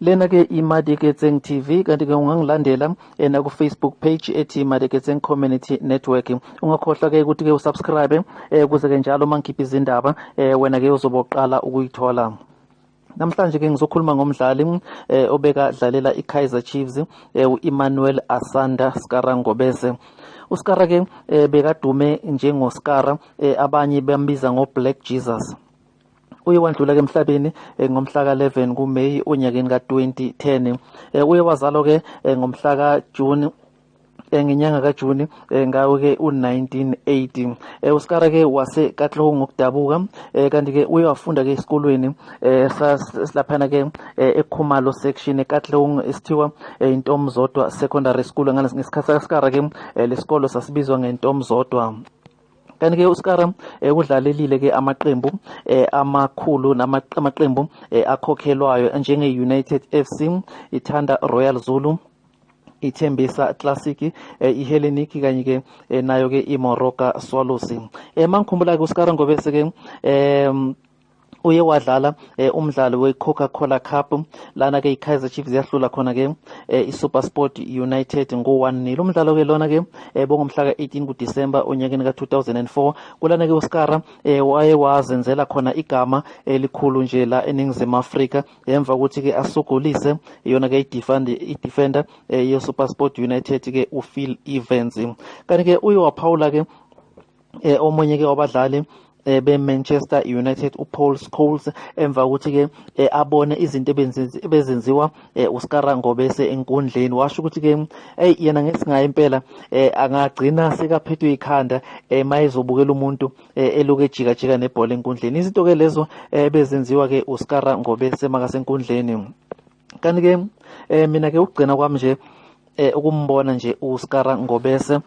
Lena ke iMadiketseng TV, kanti ke ungangilandela naku Facebook page ethi Madiketseng Community Network. Ungakhohlwa ke ukuthi ke usubscribe ukuze ke njalo mangikhipha izindaba wena ke uzobe uqala ukuyithola. Namhlanje ke ngizokhuluma ngomdlali obeka dlalela iKaizer Chiefs, uEmmanuel Asanda Scara Ngobese. uScara ke bekadume njengoScara, abanye bambiza ngoBlack Jesus. Uye wandlula ke emhlabeni ngomhla ka-11 kuMeyi onyakeni ka-2010. Uye wazalwa ke ngomhla kaJuni, ngenyanga kaJuni ngawo ke u-1980. UScara ke wase Katlehong ngokudabuka, kanti ke uye wafunda ke esikolweni silaphana ke eKhumalo section eKatlehong, esithiwa Intomzodwa Secondary School. Ngesikhathi sikaScara ke lesikolo sasibizwa ngeNtomzodwa. Kanti ke uScara udlalelile ke amaqembu amakhulu namaqembu akhokhelwayo njenge-United FC, iThanda Royal Zulu, iThembisa Classic, iHellenic, kanye ke nayo ke iMoroka Swallows. Mangikhumbula ke uScara Ngobese ke uye wadlala umdlalo we-Coca-Cola Cup, lana ke i-Kaizer Chiefs yahlula khona ke i-SuperSport United ngo-1-0. Umdlalo ke lona ke bongomhla ka-18 kuDisemba onyakeni ka-2004. Kulana ke uScara waye wazenzela khona igama elikhulu nje la eNingizimu Afrika, emva kokuthi ke asogolise yona ke i-defender ye-SuperSport United ke uPhil Evans. Kanti ke uye waphawula ke omunye ke wabadlali be-Manchester United, uPaul Scholes, emva kokuthi ke abone izinto ebezenziwa uScara Ngobese enkundleni, washo ukuthi ke hey, yena ngesingaye impela angagcina sekaphethwe ikhanda mayezobukela umuntu eloku ejika jika nebhola enkundleni. Izinto ke lezo ebezenziwa ke uScara Ngobese makasenkundleni. Kanti ke mina ke ukugcina kwami nje ukumbona nje uScara Ngobese,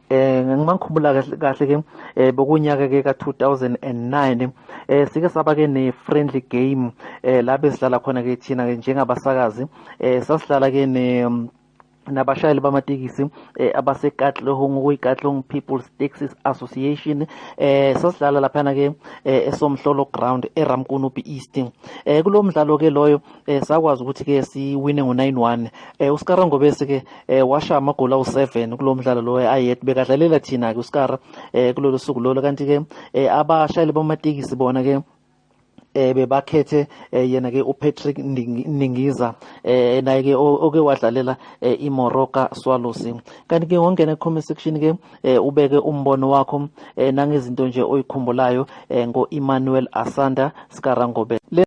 ngimangikhumbula kahle kahle ke bokunyaka ke ka2009, sike saba ke ne friendly game la besidlala khona ke thina ke njengabasakazi. Sasidlala ke ne nabashayeli bamatekisi abaseKatlehong, okuyiKatlehong People's Taxis Association. Sasidlala laphana ke eSomhlolo Ground eRamkunupi East. Kulo mdlalo ke loyo sakwazi ukuthi ke siwine ngo-9-1. uScara Ngobese ke washaya amagoli awu-7 kulo mdlalo loyo ayedwa. Bekadlalela thina ke uScara kulolu suku lolo. Kanti ke abashayeli bamatekisi bona ke bebakhethe yena ke uPatrick Ningiza, naye ke oke wadlalela iMoroka Swallows. Kanti ke ngongena comment section ke ubeke umbono wakho nangezinto nje oyikhumbulayo ngo-Emmanuel Asanda Scara Ngobese.